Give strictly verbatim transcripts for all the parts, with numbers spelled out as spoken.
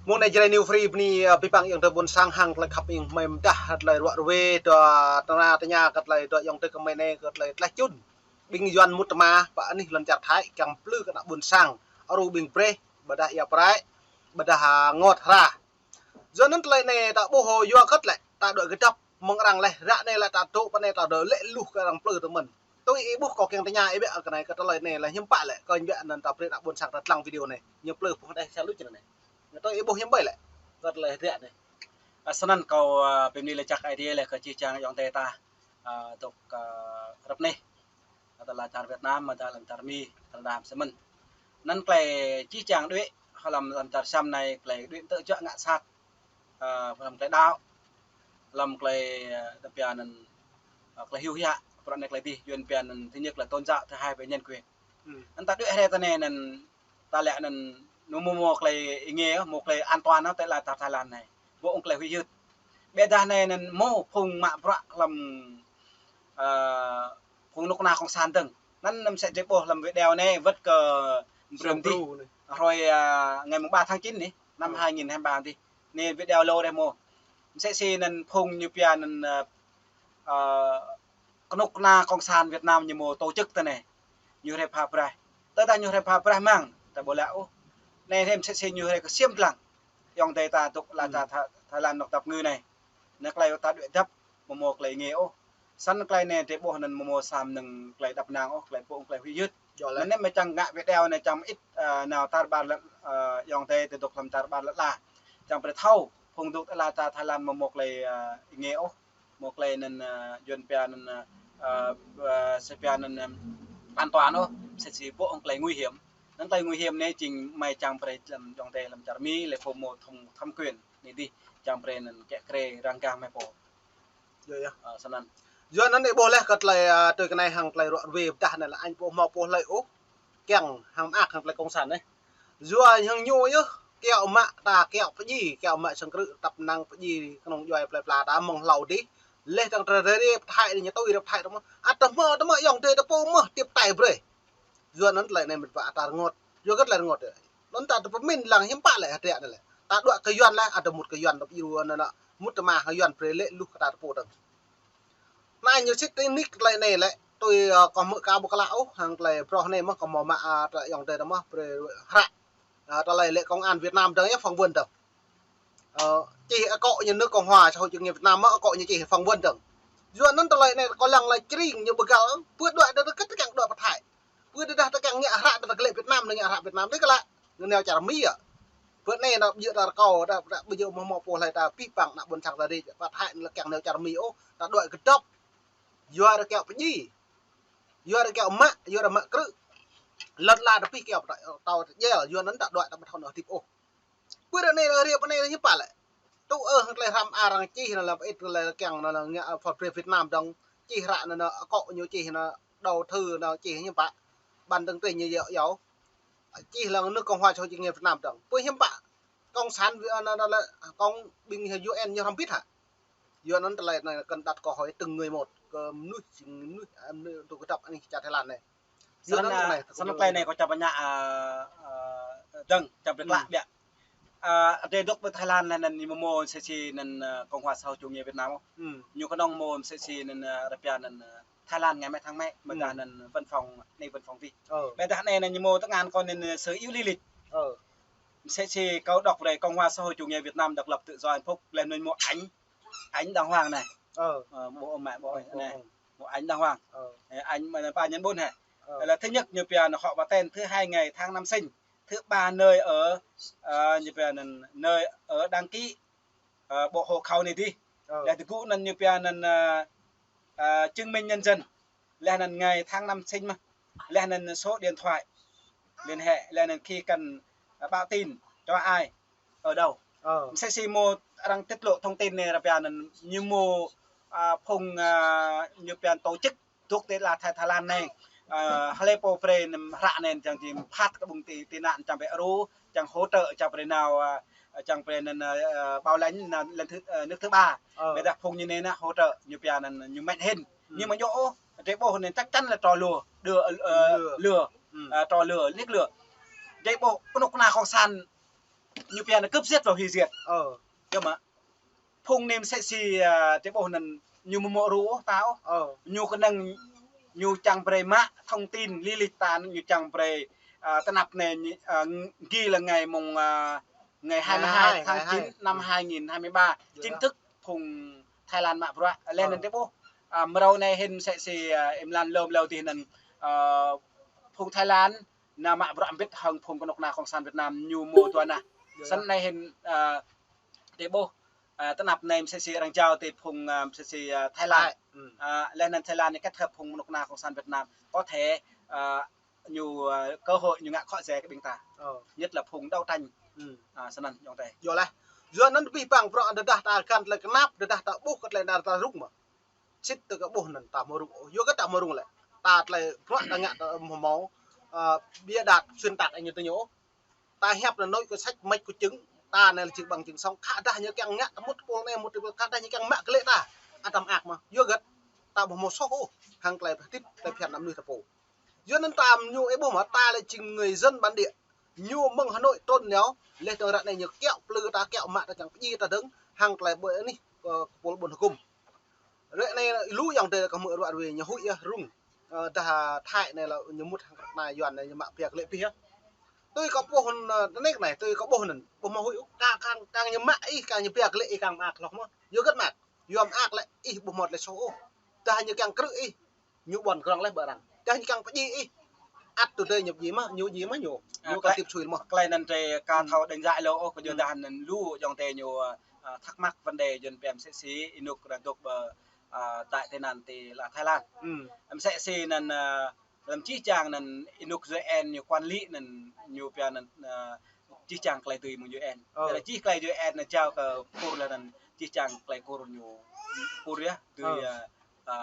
Mơ̆ng anai Jrai New Free bơni, ơ, abih bang ayŏng adơi ƀôn sang hăng tơlơi khăp ing mơ̆ng mơdah, tơlơi ruă ruê, dua tơnă tơña kơ tơlơi dua ayŏng adơi kơmơi anai kơ tơlơi tlaih čun. Ƀing Yuan mŭt tơma, pơ anih lŏn čar Thái, kiăng plư kơ ană ƀôn sang, aru ƀing brơi, ƀôdah ia prai, ƀôdah, a, ngot hra. Yua anŭn tơlơi anai ta ƀuh yua kơ tơlơi, ta đuaĭ kơdŏp, mơ̆ng arăng laih, ră anai laih ta dŏ pơ anai ta đuaĭ lĕ luh kơ arăng plư tơ mơ̆n. Tui ih ƀuh kâo kiăng tơña ih biă kơ anai kơ tơlơi anai laih hiư̆m pă lĕ, kơ ih biă anŭn ta brơi ană ƀôn sang ta lăng video anai, ñu plư pơh đeh sa luč anai. Ñu tui ih ƀuh hiư̆m pă lĕ, kơ tơlơi ră anai. A, snăn kâo, a, bơni laĭ jăk Aê Diê laih kơ jih jang ayŏng adơi ta, a, dŏ, a, rơp anai. Ƀôdah lăm čar Việt Nam, ƀôdah lăm čar Mi, tơdah hăm sơmĭn. Anŭn tơlơi jih jang đuaĭ, hlăm, lăm čar Siam anai, tơlơi đuaĭ tơjuă ngă sat, a, hlăm tơlơi đaŏ, hlăm tơlơi, a, tơpia anŭn, a, tơlơi hyu hia, prăk anai tơlơi dih, Yuan pia anŭn thứ nhất là tôn giáo, thứ hai về nhân quyền. Hmm. Anŭn ta đuaĭ hrơi tơ anai anŭn, ta lĕ anŭn, ñu mơ̆ mơ̆ tơlơi êngiê, mơ̆ tơlơi an toàn, tơlơi ta Thái Lan anai. Ƀu ƀuh tơlơi huĭ hyưt. Ƀôdah anai anŭn mơ̆ phung mă bruă hlăm, ơ, phung kơnuk kơna cộng sản dơ̆ng. Anŭn mơsĕ drơi ƀuh hlăm video anai wơ̆t kơ brơi dih. Hrơi, ơ, ngày mùng ba tháng chín anai, năm hai nghìn hai mươi ba dih. Anai video lô drơi mơ̆. Mơsĕ si anŭn phung ñu pia anŭn, ơ, ơ, kơnuk kơna cộng sản Việt Nam ñu mơ̆ tổ chức tơ anai. Ñu hrơi pha braih. Tơdah ñu hrơi pha braih mơ̆ng, ta ƀu lăi ôh. Anai hrơi mơsĕ si ñu hrơi kơ ksiêm dlăng. Ayŏng adơi ta dŏ lăm čar Tha-, Thái Lan nŏk dăp ngư anai. Anŭn tơlơi ta đuaĭ dăp, mơ̆ mơ̆ tơlơi êngiê ôh. Snăn tơlơi anai drơi ƀuh anŭn mơ̆ mơ̆ sa mơnơ̆ng tơlơi đăp năng ôh, tơlơi ƀu ƀuh tơlơi huĭ hyưt. Yua laih. Anŭn mơ̆ čang ngă video anai čang ĭt, ơ, nao tar ƀar lŏn, ơ, ayŏng adơi ta dŏ lăm tar ƀar lŏn ala. Čang brơi thâo, phung dŏ lăm čar Thái Lan mơ̆ mơ̆ tơlơi, ơ, êngiê ôh. Mơ̆ tơlơi anŭn, ơ, Yuan pia anŭn, ơ, ơ, ơ, sĕ pia anŭn, ơ, an toàn ôh, mơsĕ si ƀuh tơlơi nguy hiểm. Anŭn tơlơi nguy hiểm anai jing mơ̆ čang brơi lăm ayŏng adơi lăm čar Mi, lĕ pô mơ̆ thẩm, thẩm quyền anai dih, čang brơi anŭn kiă kriê răng gah mơ̆ pô. Yơh, yơh. Ơ, snăn. Yua anŭn ih ƀuh laih kơ tơlơi, ơ, tui kơ anai hăng tơlơi ruă ruê ƀôdah anai lĕ añ ƀu hmâo pô hlơi ôh. Kiăng hăng mơak hăng tơlơi cộng sản anai. Yua hăng ñu yơh, kiaŏ mă ta kiaŏ pơdjai, kiaŏ mă sang krư̆ tăp năng pơdjai kơnơ̆ng djuai plơi pla ta mơ̆ng hlâo dih. Laih dơ̆ng tơlơi rơrê pơthai dih ñu tui rơp thai tơmơ̆. Ăt tơhmâo tơmơ̆ ayŏng adơi ta pô mơ̆ tiap tai brơi. Yua anŭn tơlơi anai mĭt wa ta rơngot. Yua kơ tơlơi rơngot. Anŭn ta tơpơmĭn lăng hiư̆m pă lĕ hơdră anai lĕ. Ta đuaĭ kơ Yuan laih, ăt tơmŭt kơ Yuan tơp iru anŭn anŭn. Mŭt tơma hăng Yuan brơi lĕ luh kơ ta tơpô dơ̆ng. Anai ñu sĭt tơnik tơlơi anai lĕ, tui, ơ, kâo hmư̆ kâo ƀu klă ôh, hăng tơlơi broh anai mơ̆ kâo hmâo mă, ơ, tơ ayŏng adơi ta mơ̆ brơi hră. Ơ, tơlơi lĕ công an Việt Nam dơ̆ng yơh phỏng vấn dơ̆ng. Ơ, čih akŏ ñu nước Cộng hòa Xã hội Chủ nghĩa Việt Nam mơ̆ akŏ ñu čih phỏng vấn dơ̆ng. Yua anŭn tơlơi anai kâo lăng lĕ čring ñu ƀơgăl, pơ đuaĭ ta kơ tơkeng đuaĭ pơthai. Pơ tơdah tơkeng ngă hră ta kơ lĕ Việt Nam, ngă hră Việt Nam, dih kơ lă. Ngă nao čar Mi yơh. Pơ anai nao ƀiă ta rơkâo, ta, ta ƀiă mơ̆ mơ̆ pô hlơi ta pih păng ană ƀôn sang ta rĕ, pơthai anŭn lĕ kiăng nao čar Mi ôh, ta đuaĭ kơdŏp. Yua rơkâo pơdjai. Yua rơkâo mă, yua rơmă krư̆. Lŏn la ta pih kiaŏ ta, ta, ta djel, yua anŭn ta đuaĭ ta ƀu thâo nao hơdip ôh. Pơ ră anai lĕ rĕ pơ anai lĕ hiư̆m pă lĕ. Tŭ ơ hăng tơlơi hrăm arăng čih anŭn lĕ pơĭt tơlơi kiăng anŭn lĕ ngă, ơ, phŏ brơi Việt Nam dơ̆ng. Čih hră anŭn, anŭn akŏ ñu čih anŭn đầu thư anŭn čih hiư̆m pă. Bản tường trình ñu yơh yơh. Čih lăng nước Cộng hòa Xã hội Chủ nghĩa Việt Nam dơ̆ng. Pơ hiư̆m pă. Cộng sản Việt, anŭn, anŭn lĕ, cộng ƀing U N ñu hrăm pĭt hă. Yua anŭn tơlơi anai cần đặt câu hỏi từng người một. Kơ mơnuih, mơnuih, ơ, mơnuih dŏ kơdŏp anih čar Thái Lan anai. Yua anŭn tơlơi anai, snăn tơlơi anai kâo čang pơñă, ơ, ơ, dơ̆ng, čang pơklă biă. Ơ, adơi dŏ pơ Thái Lan anai anŭn ñu mơ̆ mơ̆ mơsĕ si anŭn, ơ, Cộng hòa Xã hội Chủ nghĩa Việt Nam. Hmm. Ñu kơnơ̆ng mơ̆ mơsĕ si anŭn, ơ, rơpia anŭn, ơ, Thái Lan ngày mai tháng mai, ƀôdah anŭn văn phòng, anai văn phòng dih. Ơ. Ƀôdah anai anŭn ñu mơ̆ tơngan kâo anŭn, ơ, Sở Hữu Lý Lịch. Ơ. Mơsĕ si kâo đọc về Cộng hòa Xã hội Chủ nghĩa Việt Nam độc lập tự do hạnh phúc, lĕ anŭn mơ̆ ảnh, ảnh đàng hoàng anai. Ơ. Ơ, ƀô̆ mă ƀô̆ anai. Ơ. Mơ̆ ảnh đàng hoàng. Ơ. Ơ, ảnh mơ̆ ba nhân bốn hă. Ơ. Lĕ thứ nhất ñu pia anŭn họ và tên, thứ hai ngày tháng năm sinh, thứ ba nơi ở, ơ, ñu pia anŭn nơi ở đăng ký, ơ, bộ hộ khẩu anai dih. Ơ. Lĕ tơgŭ anŭn ñu pia anŭn, ơ, ơ, chứng minh nhân dân. Lĕ anŭn ngày tháng năm sinh mơ̆. Lĕ anŭn số điện thoại liên hệ, lĕ anŭn khi cần, ơ, báo tin cho ai, ở đâu. Ơ. Mơsĕ si mơ̆ arăng tiết lộ thông tin anai rơpia anŭn ñu mơ̆, ơ, phung, ơ, ñu pia anŭn tổ chức dŏ tơ lăm Thái, Thái Lan anai. Ơ, hlơi pô brơi anŭn hră anŭn čang či phat kơ ƀing tị, tị nạn čang pĕ ru, čang hỗ trợ čang brơi nao, ơ, čang brơi anŭn, ơ, bảo lãnh anŭn lần thứ, ơ, nước thứ ba. Ơ. Ƀôdah phung ñu anai anŭn hỗ trợ ñu pia anŭn ñu mĕnh hĭn. Hmm. Nhưng mà ñu ôh, drơi ƀô̆ anŭn chắc chắn là trò lừa, đưa, ơ, lừa. Lừa. Hmm. Ơ, trò lừa, liếc lừa. Drơi ƀô̆ kơnuk kơna cộng sản ñu pia anŭn cướp giật và hủy diệt. Ơ. Yơh mă. Phung anai mơsĕ si, a, tơƀuh anŭn ñu mơ̆ mơ̆ rŭ ôh ta ôh. Ơ. Ñu kơnơ̆ng ñu čang brơi mă thông tin lý lịch ta anŭn ñu čang brơi, a, tơnap anai ñu, a, ghi là ngày mùng, a, ngày hai mươi hai tháng chín năm hai nghìn hai mươi ba. Chính thức phung Thái Lan mă bruă. Laih anŭn tơƀuh, a, mrâo anai hĭn mơsĕ si, a, ih mơlan lơm lâo dih anŭn, a, phung Thái Lan nao mă bruă mbĭt hăng phung kơnuk kơna Cộng sản Việt Nam ñu mơ̆ dua nah. Snăn anai hĭn, a, tơƀuh, a, tơnap anai mơsĕ si arăng jao tơ phung, a, mơsĕ si, a, Thái Lan. A, laih anŭn Thái Lan ñu kết hợp phung kơnuk kơna Cộng sản Việt Nam. Có thể, a, ñu, a, cơ hội ñu ngă khó dễ kơ ƀing ta. Nhất là phung đấu tranh. A, snăn ayŏng adơi. Yơh laih. Yua anŭn abih bang bruă tơdah ta găn tơlơi kơnap, tơdah ta ƀuh kơ tơlơi đar ta rŭng mă. Sĭt tơ kơ ƀuh anŭn ta mơ̆ rŭng ôh. Yua kơ ta mơ̆ rŭng lĕ. Ta tơlơi bruă ta ngă ta mơ̆ mâo, a, bịa đặt xuyên tạc anai tơ ñu ôh. Ta hiăp anŭn nội kơ sách mạch kơ chứng, ta anai là chứng bằng chứng sống, khă dah ñu kiăng ngă ta mŭt pôl anai mŭt pôl, khă dah ñu kiăng mă kơ lĕ ta. Ăt ta mơak mă. Yua gơ̆t, ta ƀuh mơ̆ soh ôh, hăng tơlơi hơdip, tơlơi phiăn anăm nuih ta pô. Yua anŭn ta ñu ih ƀuh mă ta lĕ jing người dân bản địa. Ñu mơ̆ng Hà Nội trŭn nao, laih dơ̆ng ră anai ñu kiaŏ plư ta kiaŏ mă ta kiăng pơdjai ta dơ̆ng, hăng tơlơi ƀơi anih, ơ, kơ pôl ƀôn hơkŭm. Ră anai lu ayŏng adơi kơ hmư̆ ruă ruai ñu huĭ yơh rŭng. Ơ, dah Thái anai lĕ ñu mŭt hăng krăp anai Yuan anai ñu mă pia kơ lĕ pih yơh. Tui kâo ƀuh anŭn, ơ, tơnĕk anai, tui kâo ƀuh anŭn, ƀuh mơ̆ huĭ ôh, kang, kang, kang ñu mă ih, kang ñu pia kơ lĕ ih, kang mơak hloh mơ̆. Yua gơ̆t mơak, yua mơak lĕ ih ƀuh mơ̆ tơlơi soh ôh. Dah ñu kiăng krư̆ ih, ñu ƀuăn krŏng laih ƀơi arăng. Dah ñu kiăng pơdjai ih, ăt tơdơi ñu pơdjai mơ̆, ñu pơdjai mơ̆ ñu. A, ñu kơ tơlơi, tip sui mơ̆. Tơlơi anŭn drơi ka thâo đánh giá ôh, kơ yua dah anŭn lu ayŏng adơi ñu, a, thắc mắc vấn đề Yuan pia mơsĕ si, ih anŭn kơ dŏ ƀơi, a, tại tơ anŭn tơ lŏn Thái Lan. Mơsĕ si anŭn, a, lăm jih jang anŭn ih anŭn U N ñu quản lý anŭn ñu pia anŭn, a, jih jang tơlơi tui mơ̆ng U N. Ơ. Tơdah jih tơlơi U N anŭn jao kơ Kur laih anŭn jih jang tơlơi Kur ñu Kur yơh tui, a, a,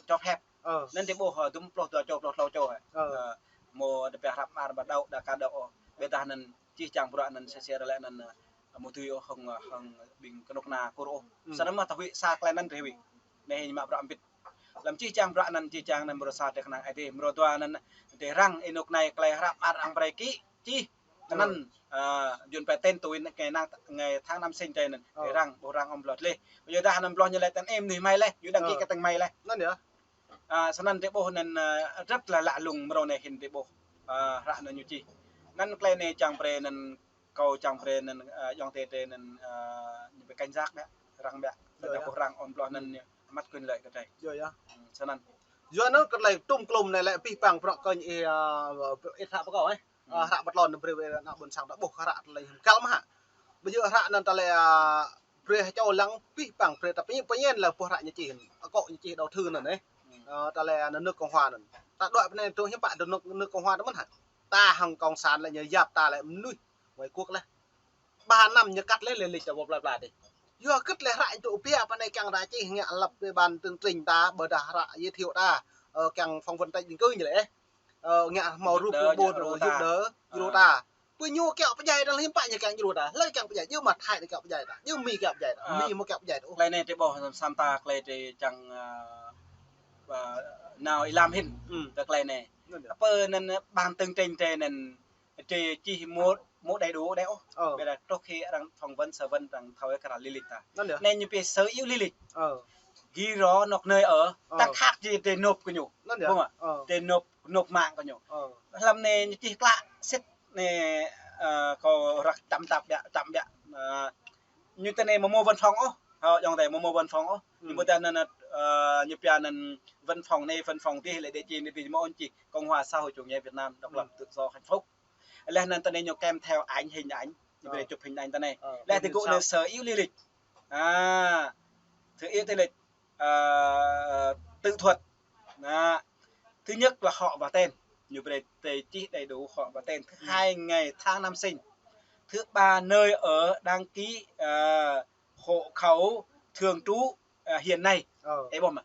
cho phép. Anŭn tơƀuh, a, dŭm pluh dua čô, pluh tlâo čô, a. Ơ. A, mơ̆ đa pia hrăp mơar ƀu đaŏ, đa ka đaŏ ôh. Ƀiădah anŭn jih jang bruă anŭn sĕ sĕ ră lĕ anŭn, a, mơ̆ tui ôh hăng, a, hăng ƀing kơnuk kơna Kur ôh. Snăn mơ̆ ta huĭ sa tơlơi anŭn drơi huĭ. Anai hĭ ñu mă bruă mbĭt. Lăm jih jang bruă anŭn, jih jang anŭn mrô sa tơ kơnang Ơi Adai. Mrô dua anŭn tơ arăng ih anŭn anai tơlơi hrăp mơar arăng brơi kĭ čih. Anŭn, a, Yuan pia tên tuổi anŭn ngày tháng năm sinh tơ anŭn. Ơ. Tơ arăng, ƀuh arăng ôm bloh laih. Yua dah anŭn bloh ñu laih tơ anŭn ih mơnuih mă laih, ñu đăng ký kơ tơ̆ng mă laih. Anŭn yơh. A, snăn tơƀuh anŭn, a, rất là lạ lùng mrô anai hĭn tơƀuh. A, hră anŭn ñu čih. Anŭn tơlơi anai čang brơi anŭn kâo čang brơi anŭn, a, ayŏng adơi tơ anŭn, a, ñu ƀu cảnh giác ƀiă, arăng ƀiă. Yơh, tơdah yơh. Ƀuh arăng ôm bloh anŭn ñu mă quyền lợi kơ drơi. Yơh, yơh. Snăn. Yua anŭn kơ tơlơi tŭm klŭm anai lĕ abih bang bruă kơ ñu, a, ih hră pơkâo, ơ. A, hră pơtlôn anŭn brơi wơ̆t ană ƀôn sang ta ƀuh hră tơlơi hơmkal mơ̆ hă. Ƀu djơ̆ hră anŭn tơlơi, a, brơi hơčâo lăng abih bang brơi ta pơñen, pơñen lĕ ƀuh hră ñu čih, akŏ ñu čih đầu thư anŭn, ơ. Ơ, tơlơi anŭn nước Cộng hòa anŭn. Ta đuaĭ pơ anai tơ hiư̆m pă tơ nước, nước Cộng hòa tơ mơ̆n hă. Ta hăng Cộng sản lĕ ñu yap ta lĕ mơnuih ngoại quốc laih. Ba năm ñu kăt laih lý lịch ta ƀu pla pla dih. Yua kơ tơlơi hră ñu tŭ pia pơ anai kiăng ta čih ngă lăp ƀơi bàn tường trình ta, ƀôdah hră giới thiệu ta, ơ, kiăng phỏng vấn tách định cư ñu lĕ. Ơ, ngă hmâo rup ƀôdah, ƀôdah, djru ta. Ơ. Pơ ñu kiaŏ pơdjai ta lĕ hiư̆m pă ñu kiăng djru ta. Hlơi kiăng pơdjai, djơ̆ mơ̆ Thái kiaŏ pơdjai ta. Djơ̆ Mi kiaŏ pơdjai ta. Ơ, Mi mơ̆ kiaŏ pơdjai ta. Tơlơi anai tơƀuh samơ̆ ta tơlơi tơ čang, ơ, ơ, nao ih lăm hĭn. Tơ tơlơi anai. Anŭn yơh. Pơ anŭn bàn tường trình tơ anŭn tơ čih mơ̆, mơ̆ đầy đủ đơi ôh. Ơ. Ƀiădah truh khi arăng phỏng vấn, sơ vấn arăng thâo kơ hră lý lịch ta. Anŭn yơh. Anai ñu pia sở hữu lý lịch. Ơ. Ghi rõ nộp nơi ở, ơ, tăng khăp či tơ nộp kơ ñu. Anŭn yơh. Ƀuh mơ̆? Ơ. Tơ nộp, nộp mạng kơ ñu. Ơ. Lăm anai ñu čih klă sĭt anai, ơ, kâo răk čăm tap ƀiă, čăm ƀiă. Ơ, ñu tơ anai mơ̆ mâo văn phòng ôh. Hơ, ayŏng adơi mơ̆ mâo văn phòng ôh. Ñu ƀu tơ anŭn, ơ, ñu pia anŭn văn phòng anai, văn phòng dih, lĕ địa chỉ anai dih mơ̆ ôh, čih Cộng hòa xã hội chủ nghĩa Việt Nam, độc lập, tự do, hạnh phúc. Laih anŭn tơ anai ñu kèm theo ảnh, hình ảnh. Ñu brơi chụp hình ảnh tơ anai. Ơ, laih tơ gŭ anai sở hữu lý lịch. A, sở hữu lý lịch, ơ, tự thuật. Đó. Thứ nhất là họ và tên. Ñu brơi tơ čih đầy đủ họ và tên. Thứ hai, ngày tháng năm sinh. Thứ ba, nơi ở đăng ký, ơ, hộ khẩu thường trú, ơ, hiện nay. Ơ. Ê, ƀuh mơ̆.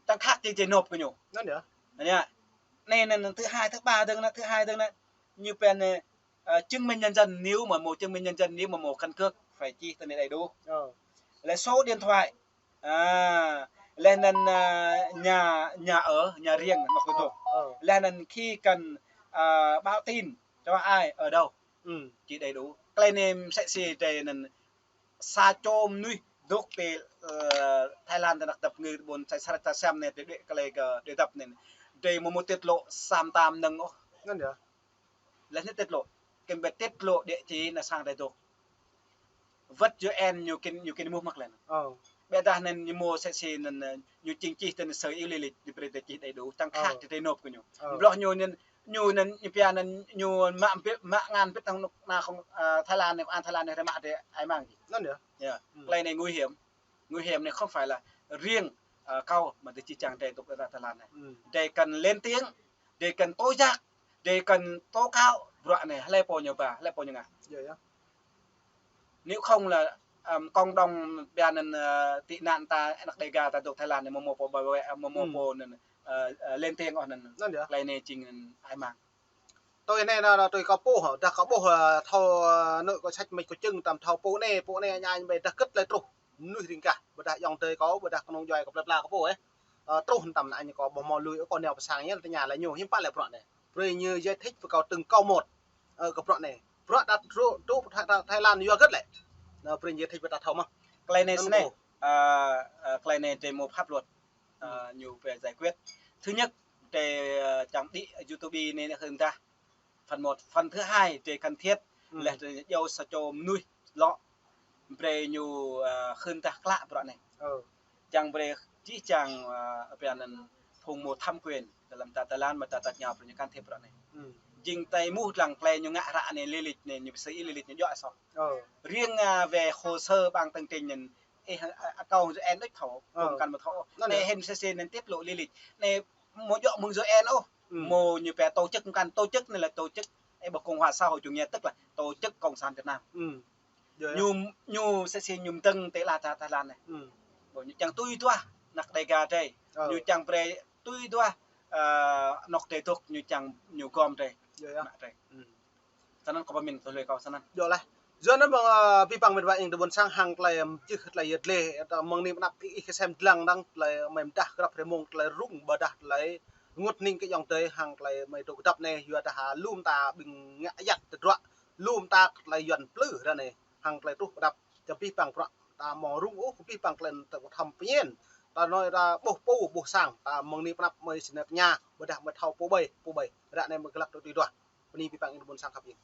Tăng khăp či tơ nộp kơ ñu. Anŭn yơh. Anai, anai, anai, thứ hai, thứ ba dơ̆ng anai, thứ hai dơ̆ng anai. Ñu pia anai, ơ, chứng minh nhân dân, nếu mà mâo chứng minh nhân dân, nếu mà mâo căn cước, phải čih tơ anai đầy đủ. Ơ. Lĕ số điện thoại. A, laih anŭn, a, nhà, nhà ở, nhà riêng, anŏ kơ dŏ. Ơ. Laih anŭn khi cần, a, báo tin cho ai, ở đâu. Čih đầy đủ. Tơlơi anai msĕ si tơlơi anŭn sa čô mơnuih dŏ tơ, ơ, Thái Lan tơ năk dăp ngư ƀôn sai sar ta sem anai tơ đuaĭ tơlơi kơ đuaĭ dăp anai. Tơlơi mơ̆ mơ̆ tiết lộ sa mơta mơnơ̆ng ôh. Anŭn yơh. Laih anŭn tiết lộ. Kơ̆m ƀĕ tiết lộ địa chỉ anŭn sang tơ dŏ. Wơ̆t U N ñu kĭn, ñu kĭn mŭh mơ̆k lĕ. Ơ. Ƀiădah anŭn ñu mơ̆ mơ̆ msĕ si anŭn, ơ, ñu čing čih tơ anŭn sơ iu lĕ lĕ, ñu brơi tơ čih đầy đủ, čang khă tơ tơ nộp kơ ñu. Ơ. Blah ñu anŭn, ñu anŭn, ñu pia anŭn, ñu mă ƀĕ, mă ngăn ƀĕ tơ anŭn, anŭn khŏng, ơ, Thái Lan anai, công an Thái Lan anai, rai mă tơ ai mang či. Anŭn yơh. Yơh. Tơlơi anai nguy hiểm. Nguy hiểm anai không phải là riêng, ơ, kâo mơ̆ tơ či čang tơ dŏ tơ Thái Lan anai. Tơ kăn lên tiếng, tơ kăn tố giác, tơ kăn tố cáo, bruă anai, hlơi pô ñu ba, hlơi pô ñu ngă. Yơh, yơh. Nếu không là, ưm, cộng đồng pia anŭn, ơ, tị nạn ta, anăk Đêga ta dŏ Thái Lan anai, mơ̆ mơ̆ pô bảo vệ, mơ̆ mơ̆ pô anŭn, ơ, ơ, lên tiếng ôh anŭn. Anŭn yơh. Tơlơi anai jing anŭn ai mang. Tui anai anŭn, tui kâo ƀuh, dah kâo ƀuh, ơ, thâo, ơ, anŭn kâo săč mĕč kâo čưng tăm thâo pô anai, pô anai añ añ ƀĕ dah kơ̆t tơlơi truh. Mơnuih ring kah, ƀôdah ayŏng adơi kâo, ƀôdah kơnung djuai kâo plơi pla kâo ƀuh, ơ. Ơ, truh tăm anai ñu kâo ƀu hmâo lui, kâo nao pơ sang ñu tơña lĕ ñu hiư̆m pă lĕ bruă anai. Brơi ñu giải thích pơ kâo từng câu một, ơ, kơ bruă anai. Bruă dah truh, truh pơ Thái, Thái, Thái Lan yua hơget lĕ. Anŭn brơi ñu giải thích pơ ta thâo mơ̆. Tơlơi anai anŭn snei. Kâo. Ơ, ơ, tơlơi anai tơ mơ̆ pháp luật. Ơ, ñu phải giải quyết. Thứ nhất, tơ, ơ, čang đĭ YouTube anai anŭn hơndah. Phần một, phần thứ hai, tơ cần thiết, laih tơ djru sa čô mơnuih lŏ. Brơi ñu, ơ, hơndah klă bruă anai. Ơ. Čang brơi čih čang, ơ, pia anŭn phung mơ̆ thẩm quyền, dalam ta Thái Lan mơ̆ ta tơña brơi ñu can thiệp bruă anai. Jing tơ mŭt lăng tơlơi ñu ngă ră anai lĕ lĕ anai, ñu pơsĭ lĕ lĕ ñu djru soh. Ơ. Riêng, ơ, về hồ sơ bằng tường trình anŭn, ơ, ơ, kâo U N đôč thâo, ơ, kâo kăn mơ̆ thâo. Anŭn anai yơh. Hĭn msĕ si anŭn tiết lộ lĕ lĕ. Anai mơ̆ djru mơ̆ng U N ôh. Mơ̆ ñu pia tổ chức kăn tổ chức anai là tổ chức, ơ, ƀơi Cộng hòa xã hội chủ nghĩa, tức là tổ chức cộng sản Việt Nam. Yơh, yơh. Ñu, ñu msĕ si ñu mơdơ̆ng tơ ala ta Thái Lan anai. Ƀu ñu čang tui duah anăk Đêga drơi. Ơ. Ñu čang brơi tui duah, ơ, anŏ drơi dŏ ñu čang ñu gom drơi. Yơh, yơh. Anăk drơi. Tơ anŭn kâo pơmĭn tui lui kâo tơ anŭn. Yơh laih. Yua anŭn mơ̆ng, ơ, abih bang met wa ayŏng adơi ƀôn sang hăng tơlơi, ơ, čih tơlơi yơh lĕ, ơ, mơ̆ng anai pơnăp ih, ih kơsem dlăng dăng tơlơi mơ̆ mơdah grăp hrơi mông tơlơi rŭng ƀôdah tơlơi rơngot hning kơ ayŏng adơi hăng tơlơi mơ̆ dŏ kơdŏp anai, yua dah, ơ, lu mơta ƀing ngă ayăt tơdruă, lu mơta tơlơi Yuan plư ră anai hăng tơlơi truh pơdăp. Čang abih bang bruă ta mơ̆ rŭng ôh, abih bang tơlơi ta thăm pơñen. Ta anai ta ƀuh pô, ƀuh sang, ta mơ̆ng anai pơnăp mơ̆ si anai tơña, ƀôdah mơ̆ thâo pô ƀai, pô ƀai. Ră anai mơ̆ glăk tui duah. Bơni abih bang ayŏng adơi ƀôn sang khăp ih.